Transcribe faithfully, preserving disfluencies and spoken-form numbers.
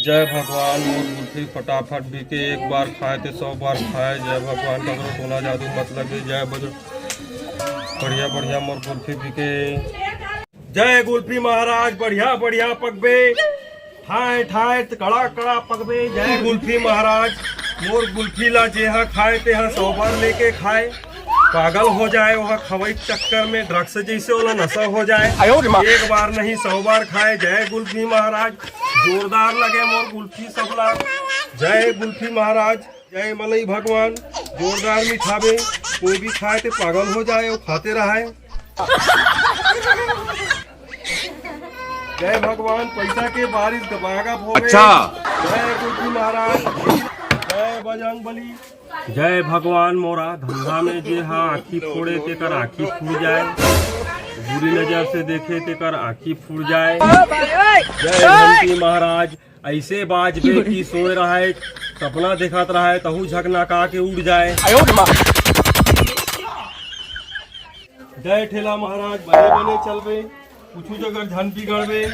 जय भगवान, मोर गुल्फी फटाफट बिके, एक बार खाए ते सौ बार खाए। जय भगवान, ककरो टोना जादू मत लगे। जय बजरंग, बढ़िया बढ़िया मोर गुल्फी बिके। जय गुल्फी महाराज, बढ़िया बढ़िया पकबे, ठाए ठाए कड़ा कड़ा पकबे। जय गुल्फी महाराज, मोर गुल्फी ला जेहा खाए तेहा सौ बार लेके खाए, पागल हो जाए ओहा खवई चक्कर में, ड्रग्स जैसे ओला नशा हो जाए। एक बार नहीं सौ बार खाए। जय गुल्फी महाराज, जोरदार लगे मोर गुल्फी सबला। जय गुल्फी महाराज, जय मलई भगवान, जोरदार मिठाबे, कोई भी खाए ते पागल हो जाए, वो खाते रहाए। जय भगवान, पैसा के बारिश गबागब होवे। अच्छा। जय गुल्फी महाराज, जय बजरंग बली। जय भगवान, मोरा धंधा में जे हा आँखी फोड़े तेकर आँखी फूट जाए, बुरी नजर से देखे तेकर आँखी फूट जाए। जय घंटी महाराज, ऐसे बाजबे कि सोए रहे, सपना देखत रहे, तहू झकनाका के उड़ जाए। जय ठेला महाराज, बने बने चलबे, कुछु जगह झन बिगड़बे।